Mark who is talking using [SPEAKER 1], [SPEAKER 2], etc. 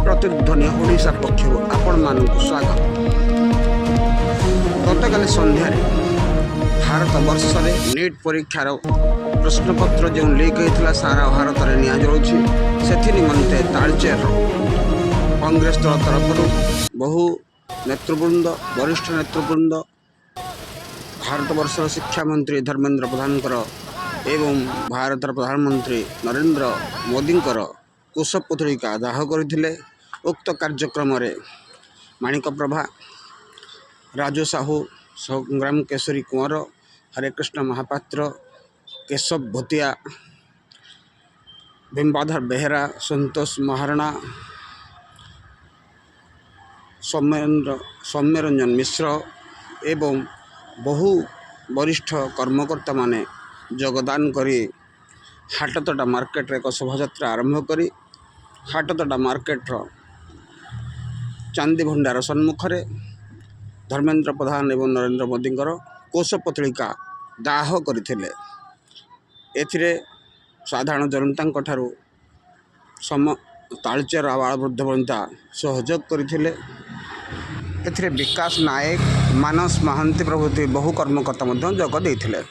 [SPEAKER 1] ପ୍ରତିଧ୍ୱନି ଓଡ଼ିଶା ପକ୍ଷରୁ ଆପଣମାନଙ୍କୁ ସ୍ୱାଗତ। ଗତକାଲି ସନ୍ଧ୍ୟାରେ ଭାରତ ବର୍ଷରେ ନିଟ୍ ପରୀକ୍ଷାର ପ୍ରଶ୍ନପତ୍ର ଯେଉଁ ଲିକ୍ ହୋଇଥିଲା, ସାରା ଭାରତରେ ନିଆଁ ଜଳୁଛି। ସେଥି ନିମନ୍ତେ ତାଳଚେରର କଂଗ୍ରେସ ଦଳ ତରଫରୁ ବହୁ ନେତୃବୃନ୍ଦ, ବରିଷ୍ଠ ନେତୃବୃନ୍ଦ ଭାରତବର୍ଷର ଶିକ୍ଷାମନ୍ତ୍ରୀ ଧର୍ମେନ୍ଦ୍ର ପ୍ରଧାନଙ୍କର ଏବଂ ଭାରତର ପ୍ରଧାନମନ୍ତ୍ରୀ ନରେନ୍ଦ୍ର ମୋଦିଙ୍କର କୁଶପୁତ୍ତଳିକା ଦାହ କରିଥିଲେ। ଉକ୍ତ କାର୍ଯ୍ୟକ୍ରମରେ ମାଣିକ ପ୍ରଭା, ରାଜୁ ସାହୁ, ସଂଗ୍ରାମ କେଶରୀ କୁଅଁର, ହରେକୃଷ୍ଣ ମହାପାତ୍ର, କେଶବ ଭୂତିଆ, ବିମ୍ବାଧର ବେହେରା, ସନ୍ତୋଷ ମହାରଣା, ସୌମ୍ୟରଞ୍ଜନ ମିଶ୍ର ଏବଂ ବହୁ ବରିଷ୍ଠ କର୍ମକର୍ତ୍ତାମାନେ ଯୋଗଦାନ କରି ହାଟତୋଟା ମାର୍କେଟରେ ଏକ ଶୋଭାଯାତ୍ରା ଆରମ୍ଭ କରି ହାଟତୋଟା ମାର୍କେଟର ଚାନ୍ଦି ଭଣ୍ଡାର ସମ୍ମୁଖରେ ଧର୍ମେନ୍ଦ୍ର ପ୍ରଧାନ ଏବଂ ନରେନ୍ଦ୍ର ମୋଦିଙ୍କର କୁଶପୁତ୍ତଳିକା ଦାହ କରିଥିଲେ। ଏଥିରେ ସାଧାରଣ ଜନତାଙ୍କ ଠାରୁ ସମ ତାଳଚେର ଆବାଳ ବୃଦ୍ଧ ବନିତା ସହଯୋଗ କରିଥିଲେ। ଏଥିରେ ବିକାଶ ନାୟକ, ମାନସ ମହାନ୍ତି ପ୍ରଭୃତି ବହୁ କର୍ମକର୍ତ୍ତା ମଧ୍ୟ ଯୋଗ ଦେଇଥିଲେ।